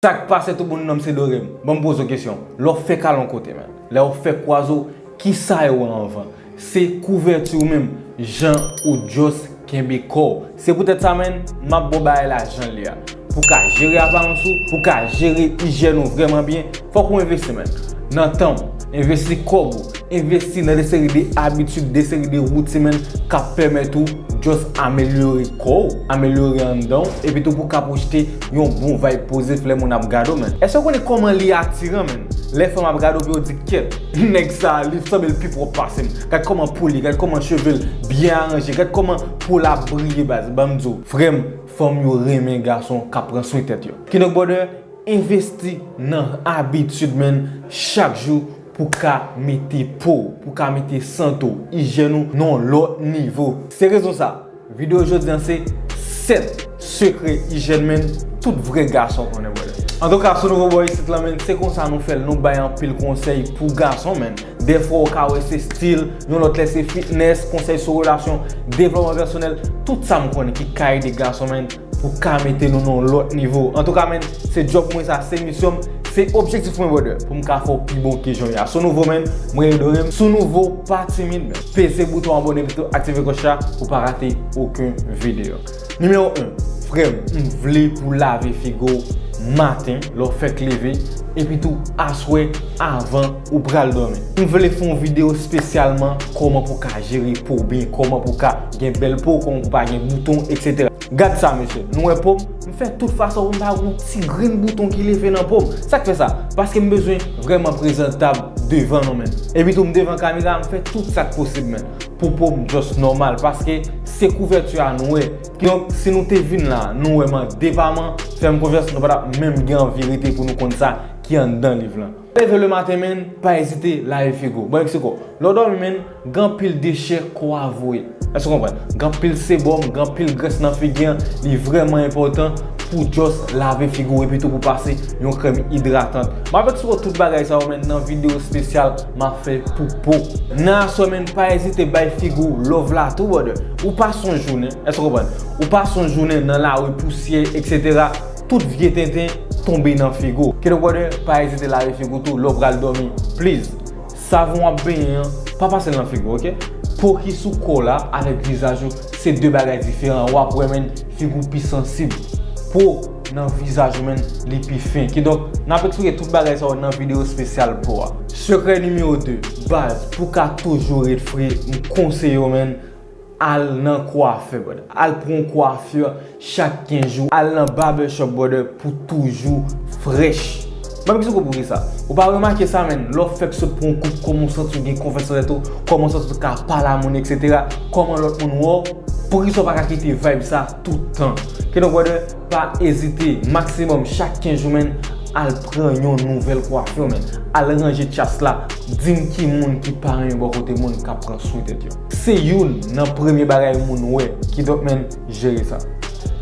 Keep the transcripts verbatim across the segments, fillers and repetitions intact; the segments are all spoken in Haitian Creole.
Sa k pase tout moun, non m se Dorem. Ban m poze w kesyon. Lè w fè kal yon kote, men, lè w fè kwazo, kisa yo wè anvan? Se kouvèti w menm, jan ou just kenbe kò w. Se poutèt sa, men, m ap ba w bagay la jan l ye a. Pou w ka jere aparans ou, pou w ka jere ijyèn ou vrèman byen, fòk ou envesti, men. Nan tan w, envesti kòb ou, envesti nan de seri de abitid, de seri de woutin, men, k ap pèmèt ou just amelyore kò w, amelyore anndan w, epi tou pou w ka pwojte yon bon vibe pozitif lè moun ap gade w, men. Èske w konnen kòman li atiran, men? Lè fanm ap gade w, pou yo di, "Kèt, nèg sa, li sanble l pi pwòp pase m. Gad kòman po l ye, gad kòman cheve l byen aranje, gad kòman po l ap briye, baz." Ban m di w, frè m, fanm yo renmen gason k ap pran swen tèt yo. Kidonk, brother, envesti nan abitid, men, chak jou pou w ka mete po w, pou w ka mete sante w, ijyèn ou nan yon lòt nivo. Se rezon sa, videyo jodi a se sèt sekrè ijyèn, men, tout vrè gason konnen, brother. Antouka, si w nouvo bò isit la, men, se konsa nou fè l, nou bay anpil konsèy pou gason, men. Dèfwa w ka wè se stil, yon lòt lè se fitness, konsèy sou relasyon, devlopman pèsonèl, tout sa m konnen ki ka ede gason, men, pou ka mete nou nan yon lòt nivo. Antouka, men, se djòb mwen sa, se misyon m, se objektif mwen, brother, pou m ka fè w pi bon ke jan w ye a. Si w nouvo, men, mwen rele Dorem. Si w nouvo, pa timid, men. Peze bouton abòne epi tou aktive klòch la pou w pa rate okenn videyo. Nimewo en, frè m, m vle pou w lave figi w maten, lè w fèk leve, epi tou aswè avan ou pral dòmi. M vle fè yon videyo espesyalman kòman pou w ka jere po w byen, kòman pou w ka gen bèl po, kòman pou w pa gen bouton, etsetera. Gad sa, mesye. Nou wè po m? M fè tout fason pou m pa gen yon ti grenn bouton ki leve nan po m. Sa k fè sa? Paske m bezwen vrèman prezantab devan nou, men. Epi tou, m devan kamera, m fè tout sa k posib, men, pou po m just nòmal, paske se kouvèti a nou wè. Kidonk, si nou te vin la, nou wè m an depaman, fè m konfyans, nou pa t ap menm gen anvi rete pou nou konn sa ki anndan liv lan. Leve lematen, men, pa ezite lave figi w. Bon, Meksiko, lè w dòmi, men, gen anpil dechè kò a voye. Èske w konprann? Gen anpil sebòm, gen anpil grès nan figi an. Li vrèman enpòtan pou w just lave figi w epi tou pou w pase yon krèm idratan. M ap eksplike tout bagay sa yo, men, nan videyo espesyal m ap fè pou po. Nan aswè, men, pa ezite bay figi w love la tou, brother. Ou pase yon jounen, èske w konprann? Ou pase yon jounen nan lari, pousyè, etsetera. Tout vye tenten tonbe nan figi w. Kidonk, brother, pa ezite lave figi w tou lè w pral dòmi. Please. Savon w ap benyen an, pa pase l nan figi w, oke? Po ki sou kò w la avèk vizaj ou, se de bagay diferan. W ap wè, men, figi w pi sansib. Po nan vizaj ou, men, li pi fen. Kidonk, n ap eksplike tout bagay sa yo nan videyo espesyal po a. Sekrè nimewo de, baz, pou w ka toujou ret fre, m konseye w, men, al nan kwafè, brother. Al pran yon kwafè chak kenz jou. Al nan barbershop, brother, pou toujou frèch. Mwen, Meksiko, poukisa? Ou pa remake sa, men, lè w fèk sot pran yon koup, kòman w santi w gen konfyans nan tèt ou, kòman w santi w ka pale a moun, etsetera, kòman lòt moun wè w, poukisa w pa ka kite vibe sa tout tan? Kidonk, brother, pa ezite, maksimòm chak kenz jou, men, al pran yon nouvèl kwafè, men, al ranje tchas la. Di m ki moun ki pa renmen bò kote moun k ap pran swen tèt yo. Se youn nan premye bagay moun wè, kidonk, men, jere sa.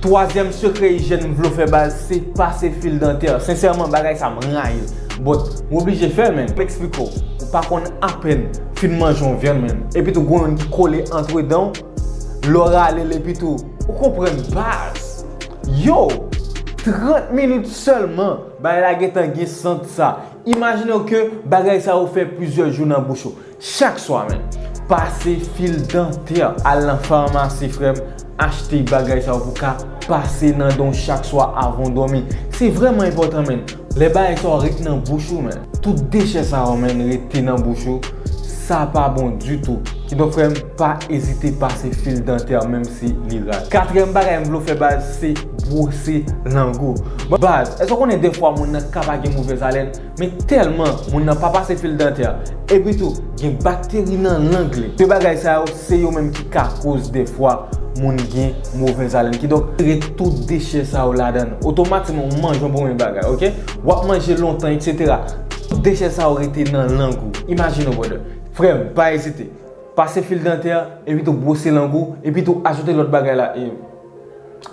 Twazyèm sekrè ijyèn m vle w fè, baz, se pase fil dantè. Sensèman, bagay sa, m rayi l. But, m oblije fè l, men. M eksplike w. Ou pa konn apèn fin manje yon vyann, men. Epi tou, gen youn ki kole antredan w, lè w rale l, epi tou, ou konprann, baz. Yo, trant minit sèlman, bagay la gentan gen sant sa. Imajine w ke bagay sa yo fè plizyè jou nan bouch ou. Chak swa, men, pase fil dantè. Al nan famasi, frè m, achte bagay sa yo pou ka pase nan dan w chak swa avan w dòmi. Se vrèman enpòtan, men. Lè bagay sa yo ret nan bouch ou, men, tout dechè sa yo, men, rete nan bouch ou, sa pa bon ditou. Kidonk, frè m, pa ezite pase fil dantè, menm si li raz. Katriyèm bagay m vle w fè, baz, se bwose lang ou. Baz, èske w konnen dèfwa moun nan ka pa gen movèz alèn, men tèlman moun nan pa pase fil dantè, epi tou gen bakteri nan lang li. De bagay sa yo, se yo menm ki ka koz dèfwa moun gen movèz alèn. Kidonk, retire tout dechè sa yo ladan l. Otomatikman, ou manje yon bon bagay, oke? W ap manje lontan, etsetera. Tout dechè sa yo rete nan lang ou. Imajine w, brother. Frè m, pa ezite. Pase fil dantè, epi tou bwose lang ou, epi tou ajoute lòt bagay la, e,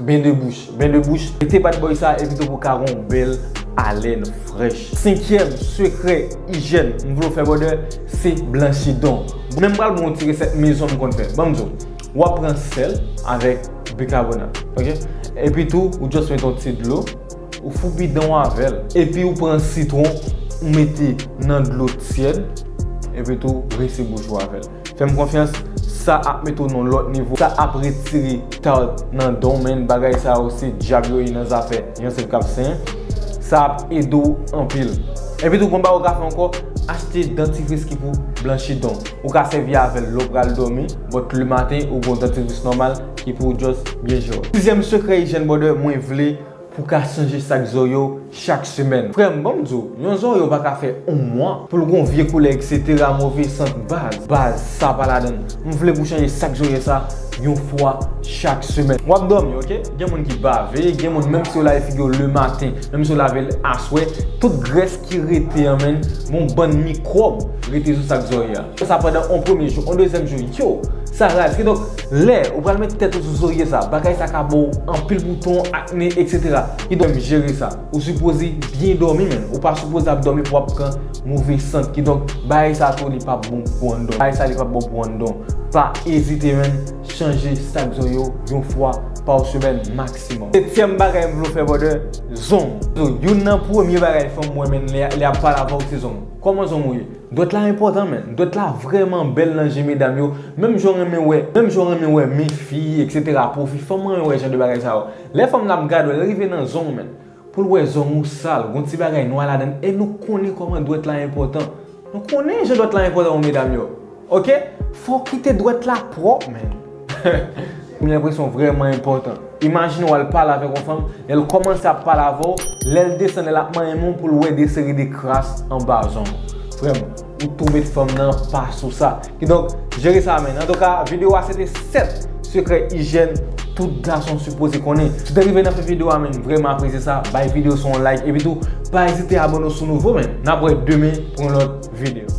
ben de bouch. Ben de bouch, mete bad boy sa, epi tou pou ka gen yon bèl alèn frèch. Senkyèm sekrè ijyèn m vle w fè, brother, se blanchi dan w. Mwen, m pral ba w yon ti resèt mezon m konn fè. Ban m di w, w ap pran sèl avèk bikabonat, oke? Epi tou, ou just met yon ti dlo, Ou foubi dan w avè l. Epi ou pran sitwon, ou mete nan dlo tyèd, epi tou rense bouch ou avè l. Fè m konfyans, sa ap mete w nan lòt nivo. Sa ap retire tart nan dan w, men bagay sa yo se dyab yo ye nan zafè jansiv k ap senyen. Sa ap ede w anpil. Epi tou, gon bagay ou ka fè ankò, achte dantifris ki pou blanchi dan w. Ou ka sèvi avè l lè w pral dòmi, but le maten, ou gon dantifris nòmal ki pou just byen jere w. Sizyèm sekrè ijyèn, brother, mwen vle pou w ka chanje sak zòrye w chak semèn. Frè m, ban m di w, yon zòrye w pa ka fè yon mwa pou l gon vye koulè, etsetera, move sant, baz. Baz, sa pa ladan l. M vle pou w chanje sak zòrye sa yon fwa chak semèn. W ap dòmi, oke? Gen moun ki bave, gen moun menm si w lave figi w le maten, menm si w lave l aswè, tout grès ki rete an, menm, gon bann mikwòb rete sou sak zòrye a. Sa pandan yon premye jou, yon dezyèm jou, yo, sa raz. Kidonk, lè ou pral met tèt ou sou zòrye sa, bagay sa ka ba w anpil bouton, akne, etsetera. Kidonk, jere sa. Ou sipoze byen dòmi, men. Ou pa sipoze ap dòmi pou w ap pran move sant. Kidonk, bagay sa tou, li p ap bon pou anndan w. Bagay sa, li p ap bon pou anndan w. Pa ezite, men. Chanje sak zòrye w yon fwa pa semèn maksimòm. Setyèm bagay m vle w fè, brother, zong. So, youn nan premye bagay fanm wè, men, lè, lè ap pale avè w, se zong. Kòman zong ou ye? Dwèt la enpòtan, men. Dwèt la vrèman bèl nan je medam yo. Menm jan w renmen wè, menm jan w renmen wè men fi, etsetera, pwofi, fanm renmen wè jan de bagay sa yo. Lè fanm nan ap gade w, lè l rive nan zong, men, pou l wè zong ou sal, gon ti bagay nwa ladan l, e nou konnen kòman dwèt la enpòtan. Nou konnen jan dwèt la enpòtan pou medam yo. Oke? Fò w kite dwèt la pwòp, men. Premye enpresyon vrèman enpòtan. Imajine w al pale avèk yon fanm, lè l kòmanse ap pale avè w, lè l desann, lè l ap manyen men w, pou l wè de seri de kras anba zong ou. Frè m, ou tou met fanm nan pa sou sa. Kidonk, jere sa, men. Antouka, videyo a se te sèt sekrè ijyèn tout gason sipoze konnen. Si w te rive nan fen videyo a, men, m vrèman apresye sa, bay videyo sa yon like, epi tou, pa ezite abòne w si w nouvo, men. N ap wè demen pou yon lòt videyo.